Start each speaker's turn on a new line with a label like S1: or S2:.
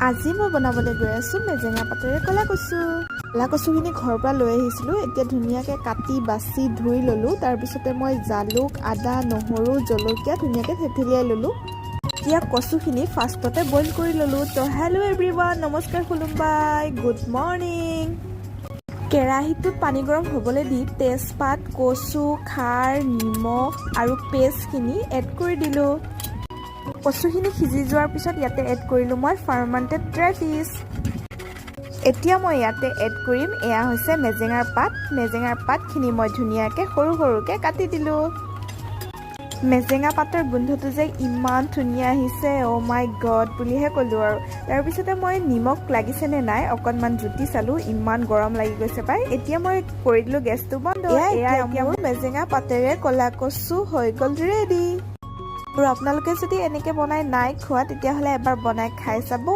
S1: আজি মই বনাবলৈ গৈ আছোঁ মেজেঙা পাতেৰে ক'লা কচু। ক'লা কচুখিনি ঘৰৰ পৰা লৈ আহিছিলোঁ। এতিয়া ধুনীয়াকৈ কাটি বাছি ধুই ল'লোঁ। তাৰপিছতে মই জালুক, আদা, নহৰু, জলকীয়া ধুনীয়াকৈ থেতেলিয়াই ল'লোঁ। এতিয়া কচুখিনি ফাৰ্ষ্টতে বইল কৰি ল'লোঁ। তো হেল্ল' এভৰিৱান, নমস্কাৰ, খুলুমবাই, গুড মৰ্ণিং। কেৰাহীটোত পানী গৰম হ'বলৈ দি তেজপাত, কচু, খাৰ, নিমখ আৰু পেষ্টখিনি এড কৰি দিলোঁ। কচুখিনি সিজি যোৱাৰ পিছত ইয়াতে এড কৰিলোঁ মই ফাৰ্মেণ্টেড ড্ৰাই ফিছ। এতিয়া মই ইয়াতে এড কৰিম, এয়া হৈছে মেজেঙাৰ পাত। মেজেঙাৰ পাতখিনি মই ধুনীয়াকৈ সৰু সৰুকৈ কাটি দিলোঁ। মেজেঙা পাতৰ গোন্ধটো যে ইমান ধুনীয়া আহিছে, অ' মাই গড বুলিহে ক'লোঁ আৰু। তাৰপিছতে মই নিমখ লাগিছে নে নাই অকণমান জুতি চালোঁ। ইমান গৰম লাগি গৈছে পাই। এতিয়া মই কৰি দিলোঁ গেছটো বন্ধ। এয়া এতিয়া মোৰ মেজেঙা পাতেৰে ক'লা কচু হৈ গ'ল ৰেডি। আৰু আপোনালোকে যদি এনেকৈ বনাই নাই খোৱা, তেতিয়াহ'লে এবাৰ বনাই খাই চাব।